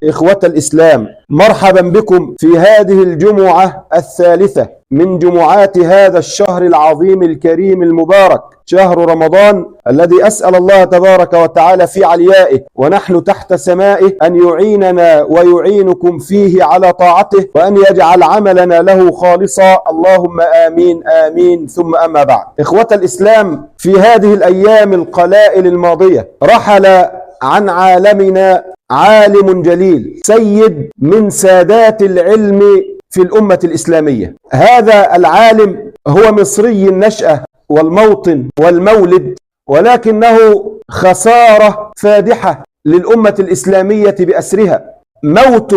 إخوة الإسلام، مرحبا بكم في هذه الجمعة الثالثة من جمعات هذا الشهر العظيم الكريم المبارك، شهر رمضان، الذي أسأل الله تبارك وتعالى في عليائه ونحن تحت سمائه أن يعيننا ويعينكم فيه على طاعته، وأن يجعل عملنا له خالصا. اللهم آمين آمين، ثم أما بعد. إخوة الإسلام، في هذه الأيام القلائل الماضية رحل عن عالمنا عالم جليل، سيد من سادات العلم في الأمة الإسلامية. هذا العالم هو مصري النشأة والموطن والمولد، ولكنه خسارة فادحة للأمة الإسلامية بأسرها. موت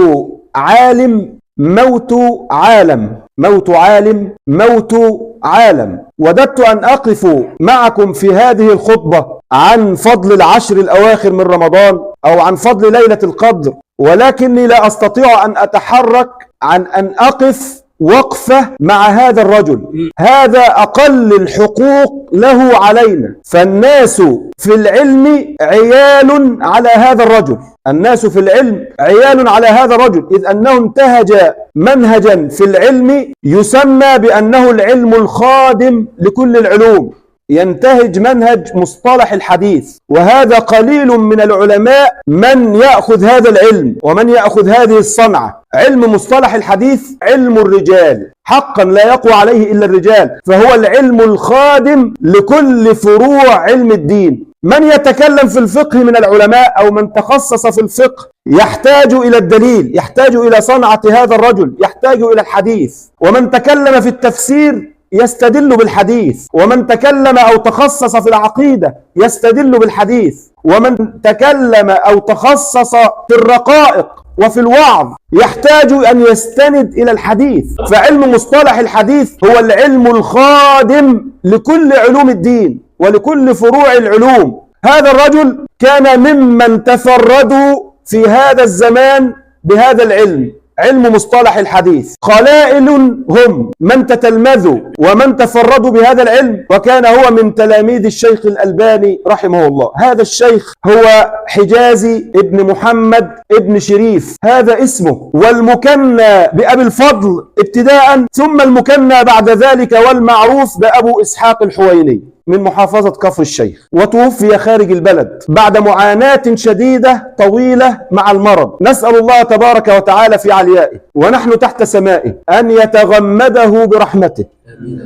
عالم موت عالم، موت عالم موت عالم. وددت أن أقف معكم في هذه الخطبة عن فضل العشر الأواخر من رمضان أو عن فضل ليلة القدر، ولكني لا أستطيع أن أتحرك عن أن أقف وقفة مع هذا الرجل. هذا أقل الحقوق له علينا. فالناس في العلم عيال على هذا الرجل، الناس في العلم عيال على هذا الرجل، إذ أنه انتهج منهجا في العلم يسمى بأنه العلم الخادم لكل العلوم. ينتهج منهج مصطلح الحديث، وهذا قليل من العلماء من يأخذ هذا العلم ومن يأخذ هذه الصنعة. علم مصطلح الحديث علم الرجال حقا، لا يقوى عليه إلا الرجال، فهو العلم الخادم لكل فروع علم الدين. من يتكلم في الفقه من العلماء أو من تخصص في الفقه يحتاج إلى الدليل، يحتاج إلى صنعة هذا الرجل، يحتاج إلى الحديث. ومن تكلم في التفسير يستدل بالحديث، ومن تكلم أو تخصص في العقيدة يستدل بالحديث، ومن تكلم أو تخصص في الرقائق وفي الوعظ يحتاج أن يستند إلى الحديث. فعلم مصطلح الحديث هو العلم الخادم لكل علوم الدين ولكل فروع العلوم. هذا الرجل كان ممن تفردوا في هذا الزمان بهذا العلم، علم مصطلح الحديث. قلائل هم من تتلمذوا ومن تفردوا بهذا العلم، وكان هو من تلاميذ الشيخ الألباني رحمه الله. هذا الشيخ هو حجازي ابن محمد ابن شريف، هذا اسمه، والمكنى بأبي الفضل ابتداء، ثم المكنى بعد ذلك والمعروف بأبو إسحاق الحويني من محافظة كفر الشيخ. وتوفي خارج البلد بعد معاناة شديدة طويلة مع المرض. نسأل الله تبارك وتعالى في عليائه ونحن تحت سمائه أن يتغمده برحمته،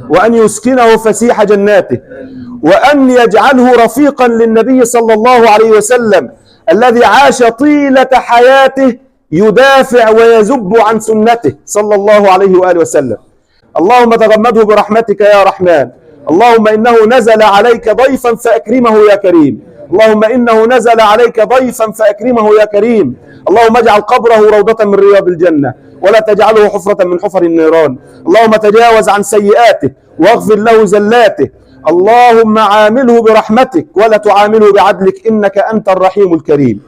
وأن يسكنه فسيح جناته، وأن يجعله رفيقا للنبي صلى الله عليه وسلم الذي عاش طيلة حياته يدافع ويزب عن سنته صلى الله عليه وآله وسلم. اللهم تغمده برحمتك يا رحمن. اللهم إنه نزل عليك ضيفا فأكرمه يا كريم. اللهم إنه نزل عليك ضيفا فأكرمه يا كريم. اللهم اجعل قبره روضة من رياض الجنة، ولا تجعله حفرة من حفر النيران. اللهم تجاوز عن سيئاته واغفر له زلاته. اللهم عامله برحمتك ولا تعامله بعدلك، إنك أنت الرحيم الكريم.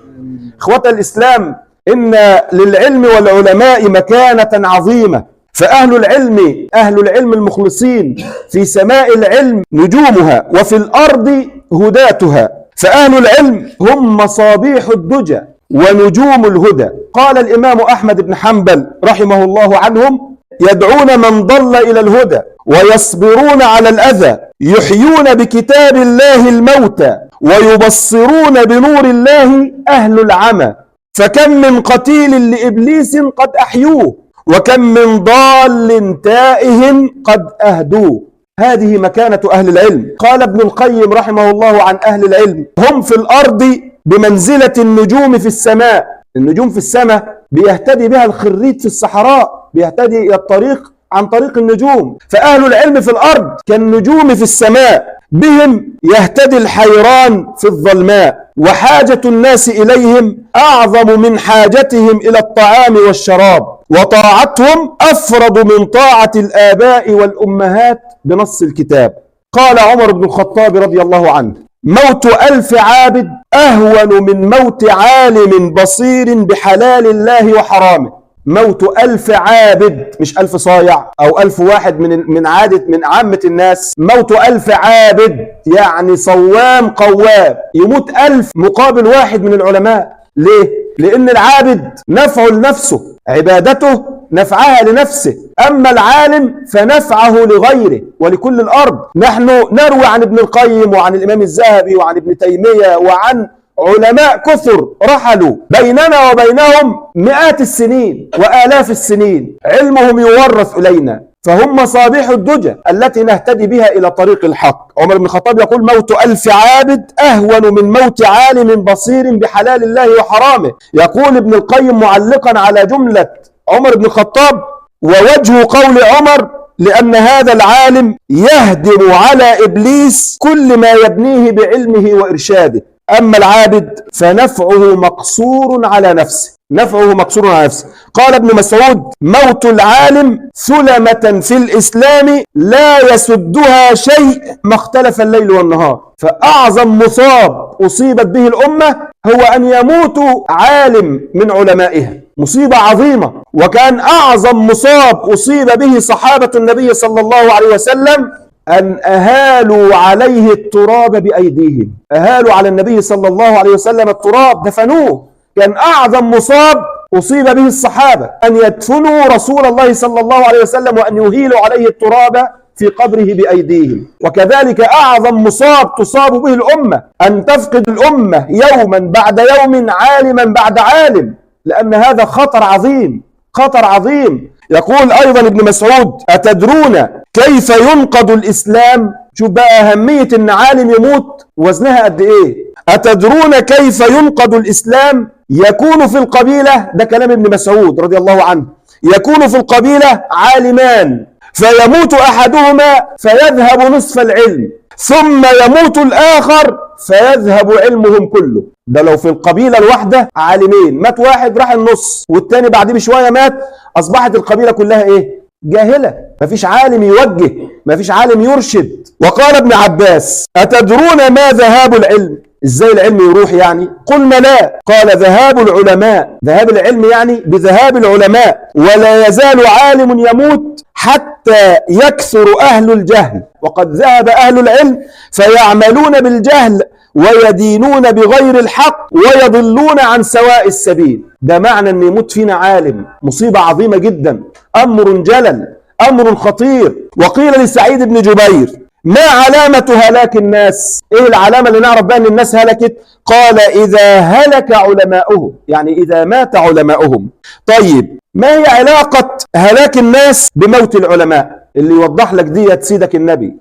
إخوة الإسلام، إن للعلم والعلماء مكانة عظيمة، فأهل العلم، أهل العلم المخلصين، في سماء العلم نجومها وفي الأرض هداتها. فأهل العلم هم مصابيح الدجى ونجوم الهدى. قال الإمام أحمد بن حنبل رحمه الله عنهم: يدعون من ضل إلى الهدى ويصبرون على الأذى، يحيون بكتاب الله الموتى ويبصرون بنور الله أهل العمى. فكم من قتيل لإبليس قد أحيوه، وكم من ضال تائه قد أهدوه. هذه مكانة أهل العلم. قال ابن القيم رحمه الله عن أهل العلم: هم في الأرض بمنزلة النجوم في السماء. النجوم في السماء بيهتدي بها الخريط في الصحراء، بيهتدي إلى الطريق عن طريق النجوم. فأهل العلم في الأرض كالنجوم في السماء، بهم يهتدي الحيران في الظلماء، وحاجة الناس إليهم أعظم من حاجتهم إلى الطعام والشراب، وطاعتهم أفرض من طاعة الآباء والأمهات بنص الكتاب. قال عمر بن الخطاب رضي الله عنه: موت 1000 عابد أهون من موت عالم بصير بحلال الله وحرامه. موت 1000 عابد، مش 1000 صايع أو 1000 واحد من عادة من عامة الناس. موت 1000 عابد يعني صوام قوام، يموت 1000 مقابل واحد من العلماء. ليه؟ لأن العابد نفعه لنفسه، عبادته نفعها لنفسه، أما العالم فنفعه لغيره ولكل الأرض. نحن نروي عن ابن القيم وعن الإمام الذهبي وعن ابن تيمية وعن علماء كثر رحلوا بيننا وبينهم مئات السنين وآلاف السنين، علمهم يورث إلينا، فهم مصابيح الدجى التي نهتدي بها إلى طريق الحق. عمر بن الخطاب يقول: موت 1000 عابد أهون من موت عالم بصير بحلال الله وحرامه. يقول ابن القيم معلقا على جملة عمر بن الخطاب: ووجه قول عمر لأن هذا العالم يهدم على إبليس كل ما يبنيه بعلمه وإرشاده، أما العابد فنفعه مقصور على نفسه، نفعه مقصور على نفسه. قال ابن مسعود: موت العالم ثلمة في الإسلام لا يسدها شيء ما اختلف الليل والنهار. فأعظم مصاب أصيبت به الأمة هو أن يموت عالم من علمائها، مصيبة عظيمة. وكان أعظم مصاب أصيب به صحابة النبي صلى الله عليه وسلم أن أهالوا عليه التراب بأيديهم، أهالوا على النبي صلى الله عليه وسلم التراب، دفنوه. كان أعظم مصاب أصيب به الصحابة أن يدفنوا رسول الله صلى الله عليه وسلم وأن يهيلوا عليه التراب في قبره بأيديهم. وكذلك أعظم مصاب تصاب به الأمة أن تفقد الأمة يوما بعد يوم عالما بعد عالم، لأن هذا خطر عظيم، خطر عظيم. يقول أيضا ابن مسعود: أتدرون كيف ينقض الإسلام؟ شوف بقى أهمية إن عالم يموت وزنها قد إيه. أتدرون كيف ينقض الإسلام؟ يكون في القبيلة، ده كلام ابن مسعود رضي الله عنه، يكون في القبيلة عالمان فيموت أحدهما فيذهب نصف العلم، ثم يموت الآخر فيذهب علمهم كله. ده لو في القبيلة الواحدة عالمين، مات واحد راح النص والتاني بعديه بشوية مات، أصبحت القبيلة كلها إيه؟ جاهلة، مفيش عالم يوجه، مفيش عالم يرشد. وقال ابن عباس: أتدرون ما ذهاب العلم؟ إزاي العلم يروح يعني؟ قلنا لا. قال: ذهاب العلماء، ذهاب العلم يعني بذهاب العلماء، ولا يزال عالم يموت حتى يكثر أهل الجهل، وقد ذهب أهل العلم فيعملون بالجهل ويدينون بغير الحق ويضلون عن سواء السبيل. ده معنى أن يموت فينا عالم، مصيبة عظيمة جدا، أمر جلل، أمر خطير. وقيل لسعيد بن جبير: ما علامة هلاك الناس؟ إيه العلامة اللي نعرف بها أن الناس هلكت؟ قال: إذا هلك علماؤهم، يعني إذا مات علماؤهم. طيب ما هي علاقة هلاك الناس بموت العلماء؟ اللي يوضح لك دي سيدك النبي،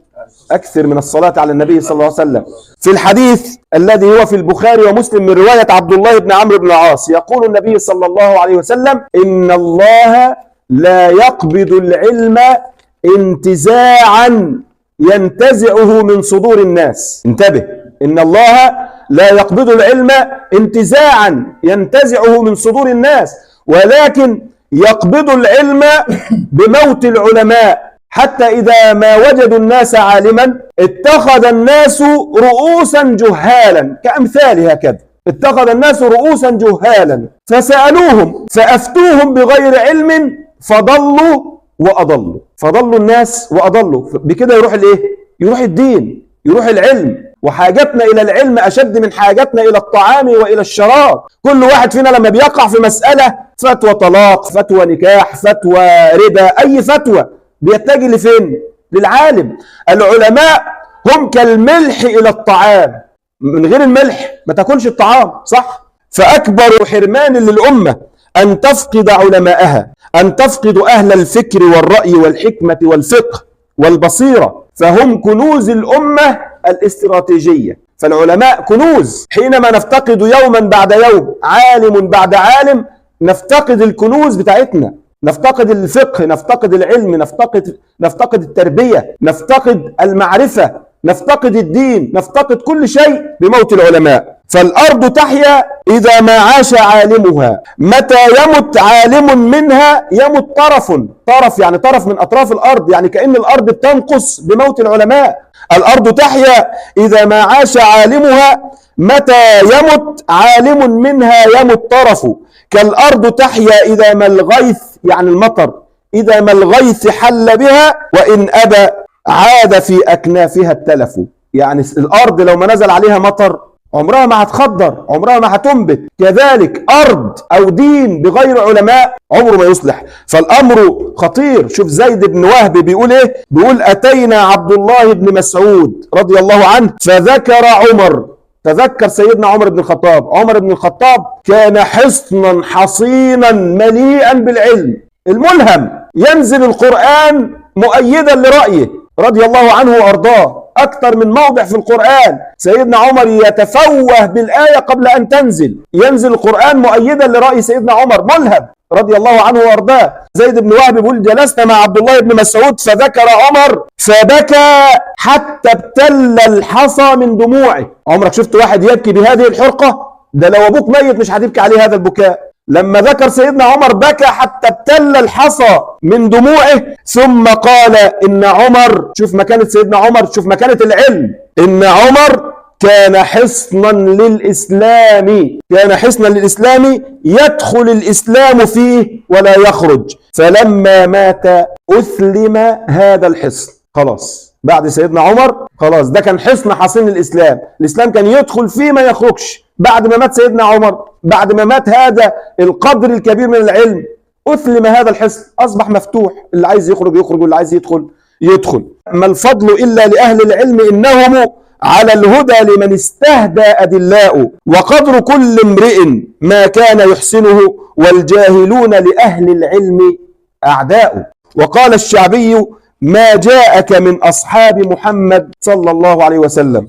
أكثر من الصلاة على النبي صلى الله عليه وسلم. في الحديث الذي هو في البخاري ومسلم من رواية عبد الله بن عمرو بن العاص، يقول النبي صلى الله عليه وسلم: إن الله لا يقبض العلم انتزاعا ينتزعه من صدور الناس. انتبه، إن الله لا يقبض العلم انتزاعا ينتزعه من صدور الناس، ولكن يقبض العلم بموت العلماء، حتى إذا ما وجدوا الناس عالما اتخذ الناس رؤوسا جهالا، كأمثال هكذا، اتخذ الناس رؤوسا جهالا فسألوهم فأفتوهم بغير علم فضلوا وأضلوا، فضلوا الناس وأضلوا. بكده يروح الإيه؟ يروح الدين، يروح العلم. وحاجتنا إلى العلم أشد من حاجتنا إلى الطعام وإلى الشراب. كل واحد فينا لما بيقع في مسألة، فتوى طلاق، فتوى نكاح، فتوى ربا، أي فتوى، بيتجه لفين؟ للعالم. العلماء هم كالملح إلى الطعام، من غير الملح ما تاكلش الطعام، صح؟ فأكبر حرمان للأمة أن تفقد علماءها، أن تفقد أهل الفكر والرأي والحكمة والفقه والبصيرة، فهم كنوز الأمة الاستراتيجية. فالعلماء كنوز، حينما نفتقد يوما بعد يوم، عالم بعد عالم، نفتقد الكنوز بتاعتنا، نفتقد الفقه، نفتقد العلم، نفتقد التربية، نفتقد المعرفة، نفتقد الدين، نفتقد كل شيء بموت العلماء. فالأرض تحيا إذا ما عاش عالمها، متى يمت عالم منها يمت طرف، طرف يعني طرف من أطراف الأرض، يعني كأن الأرض بتنقص بموت العلماء. الأرض تحيا إذا ما عاش عالمها، متى يمت عالم منها يمت طرف، كالأرض تحيا إذا ما الغيث يعني المطر، إذا ما الغيث حل بها، وإن أبى عاد في أكنافها التلف. يعني الأرض لو ما نزل عليها مطر عمرها ما هتخضر، عمرها ما هتنبت. كذلك أرض أو دين بغير علماء عمره ما يصلح. فالأمر خطير. شوف زيد بن وهب بيقول إيه؟ بيقول أتينا عبد الله بن مسعود رضي الله عنه فذكر عمر، تذكر سيدنا عمر بن الخطاب. عمر بن الخطاب كان حصنا حصينا مليئا بالعلم الملهم، ينزل القرآن مؤيدا لرأيه رضي الله عنه وأرضاه. أكثر من موضع في القرآن سيدنا عمر يتفوه بالآية قبل أن تنزل، ينزل القرآن مؤيدا لرأي سيدنا عمر، ملهم رضي الله عنه وأرضاه. زيد بن وهب بيقول جلسنا مع عبد الله بن مسعود فذكر عمر فبكى حتى ابتل الحصى من دموعه. عمرك شفت واحد يبكي بهذه الحرقة؟ ده لو أبوك ميت مش هتبكي عليه هذا البكاء. لما ذكر سيدنا عمر بكى حتى ابتل الحصى من دموعه، ثم قال إن عمر، شوف مكانة سيدنا عمر، شوف مكانة العلم، إن عمر كان حصنا للإسلام، كان حصنا للإسلام يدخل الإسلام فيه ولا يخرج، فلما مات أسلم هذا الحصن. خلاص بعد سيدنا عمر خلاص ده كان حصن حصين الإسلام، الإسلام كان يدخل فيه ما يخرجش. بعد ما مات سيدنا عمر، بعد ما مات هذا القدر الكبير من العلم، أسلم هذا الحصن، أصبح مفتوح، اللي عايز يخرج يخرج واللي عايز يدخل يدخل. ما الفضل إلا لأهل العلم إنهم على الهدى لمن استهدى أدلاء، وقدر كل امرئ ما كان يحسنه، والجاهلون لأهل العلم أعداء. وقال الشعبي ما جاءك من أصحاب محمد صلى الله عليه وسلم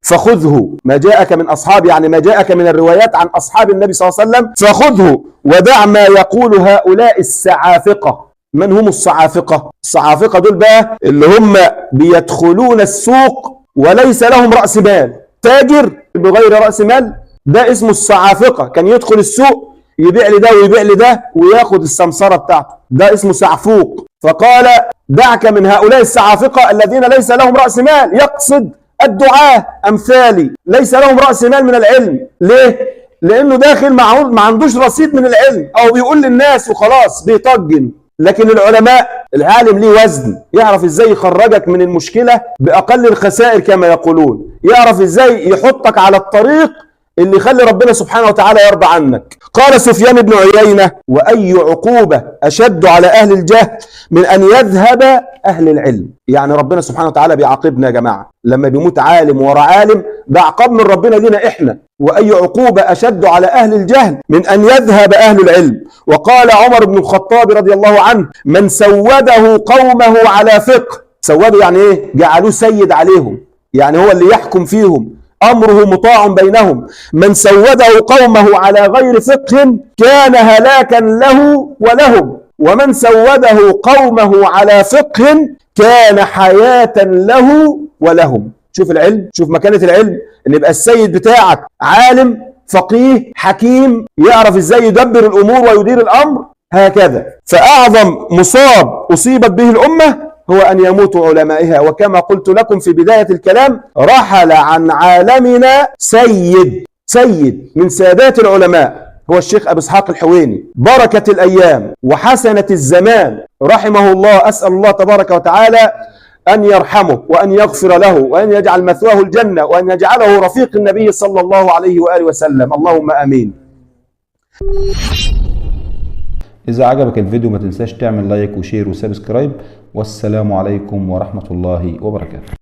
فخذه، ما جاءك من أصحاب يعني ما جاءك من الروايات عن أصحاب النبي صلى الله عليه وسلم فخذه، ودع ما يقول هؤلاء السعافقة. من هم الصعافقة؟ الصعافقة دول بقى اللي هم بيدخلون السوق وليس لهم رأس مال، تاجر بغير رأس مال، ده اسمه الصعافقة. كان يدخل السوق يبيع لده ويبيع لده وياخد السمسرة بتاعته، ده اسمه سعفوق. فقال دعك من هؤلاء السعافقة الذين ليس لهم رأس مال، يقصد الدعاة أمثالي ليس لهم رأس مال من العلم. ليه؟ لأنه داخل ما عندوش رصيد من العلم، أو بيقول للناس وخلاص بيطجن. لكن العلماء، العالم ليه وزن، يعرف ازاي يخرجك من المشكلة بأقل الخسائر كما يقولون، يعرف ازاي يحطك على الطريق اللي يخلي ربنا سبحانه وتعالى يرضى عنك. قال سفيان بن عيينة وأي عقوبة أشد على أهل الجهل من أن يذهب أهل العلم. يعني ربنا سبحانه وتعالى بيعاقبنا يا جماعة لما بيموت عالم ورا عالم، ده عقاب من ربنا لنا إحنا. وأي عقوبة أشد على أهل الجهل من أن يذهب أهل العلم. وقال عمر بن الخطاب رضي الله عنه من سوده قومه على فقه، سوده يعني إيه؟ جعلوه سيد عليهم، يعني هو اللي يحكم فيهم، أمره مطاع بينهم. من سوده قومه على غير فقه كان هلاكا له ولهم، ومن سوده قومه على فقه كان حياة له ولهم. شوف العلم، شوف مكانة العلم، ان يبقى السيد بتاعك عالم فقيه حكيم يعرف ازاي يدبر الامور ويدير الامر هكذا. فاعظم مصاب اصيبت به الامة هو أن يموت علمائها. وكما قلت لكم في بداية الكلام، رحل عن عالمنا سيد من سادات العلماء، هو الشيخ أبو إسحاق الحويني، بركة الأيام وحسنة الزمان رحمه الله. أسأل الله تبارك وتعالى أن يرحمه وأن يغفر له وأن يجعل مثواه الجنة وأن يجعله رفيق النبي صلى الله عليه وآله وسلم، اللهم آمين. إذا عجبك الفيديو ما تنساش تعمل like و share و subscribe، والسلام عليكم ورحمة الله وبركاته.